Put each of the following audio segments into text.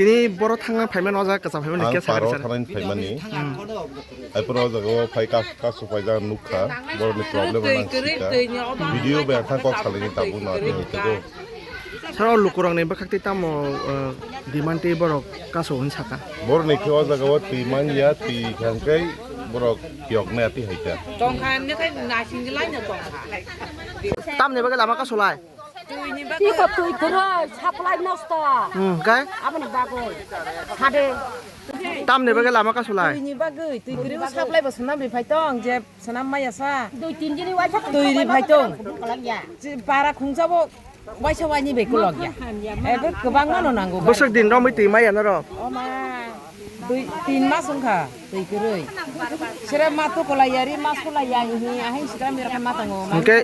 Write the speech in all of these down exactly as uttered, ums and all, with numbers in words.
Tini boro thangna phaimani o jaga kwcham phaimani Ang khe sakha paro sana. Thangnaini phaimani. Hmm. Hai phano o jaga o phai ka, kasu phaijak nukha. Borokni problem ang sikha. Video bai ang thang kok salaini tabuk no tini hwnkhe. Saro lukurokni bwkhak tei tamo, eh, demand tei borok kasu hwn saka. Borokni khe o jaga o twi manya, twi hwnkhe borok kiyoknai ati hai kha. Tongkha hwnwi khai nasing lai no tongkha. Tamni bagwi lama kasu lai? Twi ni bagwi. Twi kwrwi, supply nosto. Hmm, kai? Aboni bagwi. Sade. Tamni bagwi lama kasu lai? Twi ni bagwi, twi kwrwi supply bo swnam ri phai tong, je swnam maya sa. Dui tin din ni waisa twi ri phai tong. Je bara khungsa bo waisa waini bai kulok ya. Ebo kwbangma no nango. Bwswk din romwi twi maya norok? O ma. Dui, tin mas wngkha twi kwrwi. Sere ma tukolai yari, mas kolai ya, ihi, ahing sikra mira khan ma tongo. Hwnkhe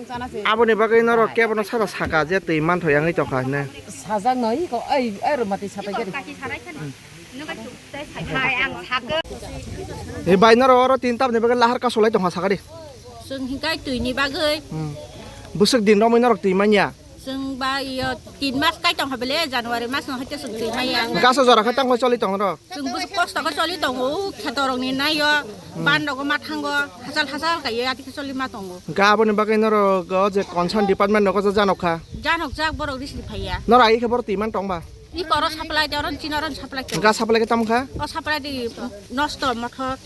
aboni bagwi norok kebono sara saka je twi manthok yangwi tongkha hwnwi. Sajak no iko, ai, ai, rwma twi sapai gari. Hai, ang sakha. Ni bai norok oro tin tamni bagwi lahar kasu lai tongkha sakha di. Chwng hingkai twi ni bagwi. Hmm. Bwswk din romwi norok twi manya? Chwng ba iyo tin mas kai tongkha bele, January mas no haikhe chwng twi manya. Gaso jora khe tangwi choli tong norok? Chwng bwswk kosto khe choli tongo, kheto rok ni naio, ban rogo ma thango, hachal hachal kaiye ati khe choli ma tongo. Hwnkhe aboni bagwi norok o je concern department rogo je janok kha? Janok jak borok receive phaiya. Norok ai khe borok twi man tong ba? I koro supply de oron chini oron supply khe. Hwnkhe supply khe tamo kha? O supply de nosto mothor.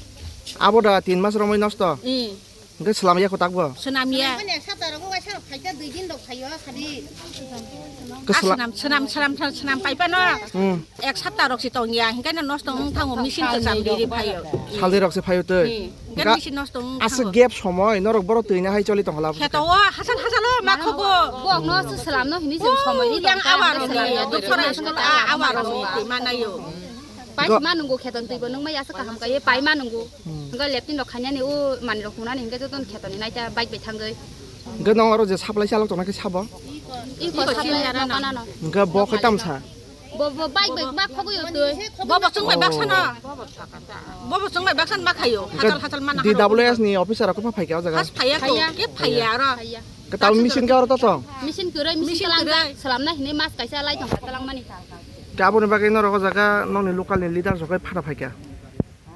Abo da tin mas romwi nosto? Ee. Hwnkhe swnam ya kwtak bo? Swnam ya. Mane ek sapta rogo waisa rok phaikha, dui din rok phaio, sadi. Hwnkhe swnam, swnam, swnam, swnam, swnam paipa no. Hmm. Ek sapta rok si tong ya, hwnkhe no nosto wng thango, machine kwcham ri ri phaio. Salni rok se phaio tei. Hmm. Hwnkhe machine nosto wng thango. Aswk gap somoi, norok borok twi na hai choli tong hala. Kheto o, hasal hasal o, ma khogo. Bok no se swnam no hini se somoi ri yang tong awa rok ni, swnam ya, dukha rok school a, awa rok ni twi ma naio. Pai ma nungo kheton twi bo nung mai aswk kaham kaiye, pai ma nungo. Hmm. Hwnkhe leptin rok khainani o manwi rok hunani hwnkhe jotono khetoni naita bike bai thangwi. Hwnkhe nwng oro je supply chalok tongnai khe sabo? Iko supply no kanano. Hwnkhe bo khe tamsa? Bo, bo bike bai ma khogwi o twi. Bo bo chwng bai baksa no. Bo bo chwng bai baksa no ma khaio. Hwnkhe hachal hachal ma na D W S ni officer rok khe phaikha o jaga? Has phaiya ko, phaiya. Khe phaiya aro. Phaiya. Khe tamo machine khe oro to tong? Machine kwrwi, machine kwrwi. Machine kwlang jak, swlamna hinwi mas kaisa lai tongkha, twlang mani. Khe aboni bagwi norok o jaga nokni local ni leader rok khe phano phaikha?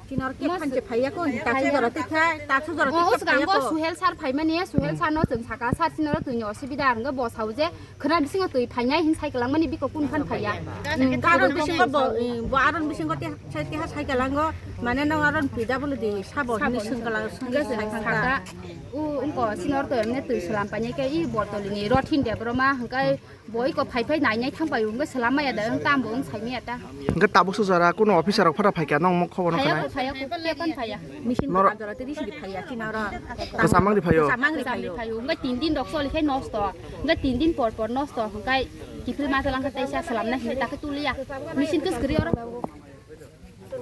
Chini oro khe phan se phaiya ko, taksu jora twi kha, taksu jora twi kha phaiya ko. Suhel sir phaimani, Suhel sir no chwng saka, sir chini oro twini osubida, hwnkhe bo sao je khwna bisingo twi phainai hin sai kwlangmani biko kun phan phaiya. Aron bisingo bo, bo aron bisingo twi sai, twi ha sai kwlango, mane nwng aron P W D sabo hinwi swng kwlang, swngwi sai thangkha. U, wngko, chini oro to emne twi swlam painai khe, i Bortoli ni Rothin Debbarma, hwnkhe bo iko phai phai nai nai thang pai, wngkhe swlam maya da, wng tam bo wng sai maya ta. Hwnkhe tabuk se jora kuno officer rok phano phaikha, nwng mok khobor no khanai? Phaiya, phaiya, kok khe phano phaiya. Machine norok jora twi risi phaiya, chini oro. Kwcham mang ri phaio? Kwcham mang ri phaio. Hwnkhe tin din rok choli khe nosto, hwnkhe tin din por por nosto, hwnkhe kiphil ma twlang khe teisa swlamna hinwi ta khe tuliya. Machine kwskwrwi oro.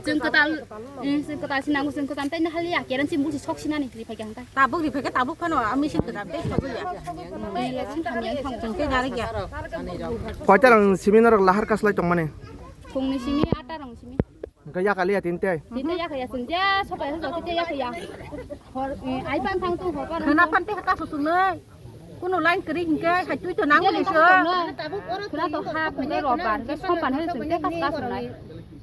Chwng kwtal, eh, chwng kwtal se nango, chwng kwtal tei nahaliya, keran se busi sok sinani ri phaikha hwnkhe. Tabuk ri phaikha, tabuk phano a machine kwtal tei sobuya. Eh, chwng thamya wngkha. Chwng tei narikya. Koita rang simi norok lahar kaslai tongmani? Phungni simi, ata rang simi. Hwnkhe yakaliya tini tei? Tini tei yakaliya, chwng je sopai hwnkhe tei yakaliya. Hor, eh, ai pan thang tung hor pan. Khwna pan tei haka susung nai. Kuno line kwrwi hinkhe hai twi to nang bwlwi se. Khwna to ha, khwna robar, hwnkhe sopan hai chwng tei kas kas wngnai.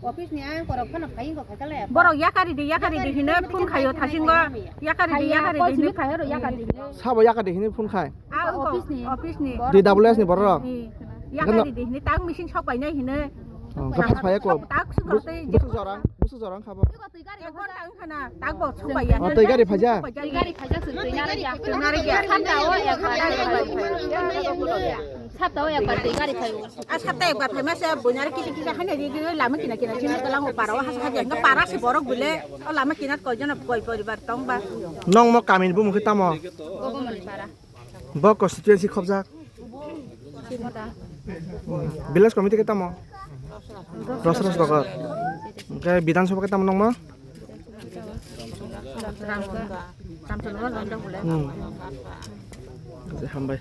Office ni ang korok phano phai wngkha khaikha le. Borok yakari di, yakari di hinwi phone khaio thasingo. Yakari di, yakari di hinwi. Sabo yakari di hinwi phone khai? Ah, office ni. Office ni. D W S ni borok rok? Yakari di hinwi tang machine sok painai hinwi. Oh, hwnkhe phai phaiya ko? Bwswk jorang, bwswk jorang kha bo. Twi gari phaiya. Oh, twi gari phaijak? Twi gari phaijak, chwng twi narwkya. Twi narwkya. Sapta o ekbar. Sapta o ekbar twi gari phaio. A sapta ekbar phaima se buinare kisa kisa haino ri ri lama kina kina chini tala ngo para o hasa haja hingka para se borok bile o lama kina koi jona koi poribar tong ba. Nwng mo kamini bumung khe tamo? Bogomoni para. Bo constituency khobjak? Village committee khe tamo? Rosras Bagor. Hwnkhe Bidhan Sabha khe tamo nangma? Hmm. Hambai.